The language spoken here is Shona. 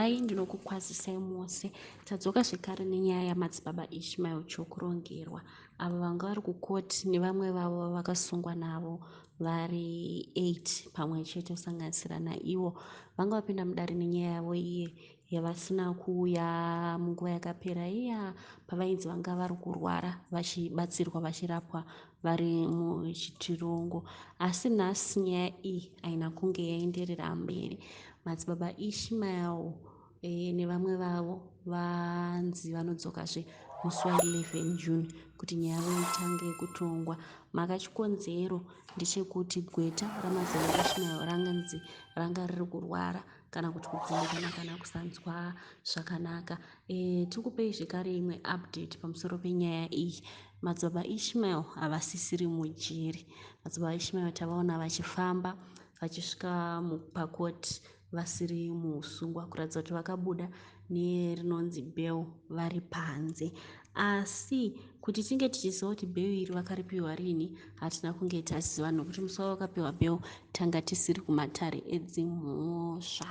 Kwaziwai, ndinokukwazisai mose. Tadzoka zvekare nenyaya yamadzibaba Ishmael Chokurongerwa avo vanga vari kukoti nevamwe vavo vavakasungwa navo vari 8 pamwe chete kusanganisira naivo vanga vapinda mudare nenyaya yavo iye yavasina kuuya munguva yakapera iya pavainzi vanga vari kurwara vachibatsirwa vachirapwa vari muchitirongo asi nhasi nyaya iyi haina kunge yaenderera mberi madzibaba ishmael e, nevamwe vavo vanzi vanodzokazve musi wa11 june kuti nyaya yavo itange kutongwa mhaka chikonzero ndechekuti gweta ramadzibaba ishmael ranganzi ranga riri kurwara kana kuti kudzimbikana kana kusanzwa zvakanaka e, tikupei zvekare imwe update pamusoro penyaya iyi madzibaba ishmael havasisiri mujeri madzibaba ishmael tavaona vachifamba vachisvika pakoti vasiri muusungwa kuratidza kuti vakabuda nerinonzi bel vari panze asi kuti tinge tichiziva kuti bel iri vakaripiwa rini hatina kunge taziva nokuti musi wavakapiwa bel tanga tisiri kumatare edzimhosva.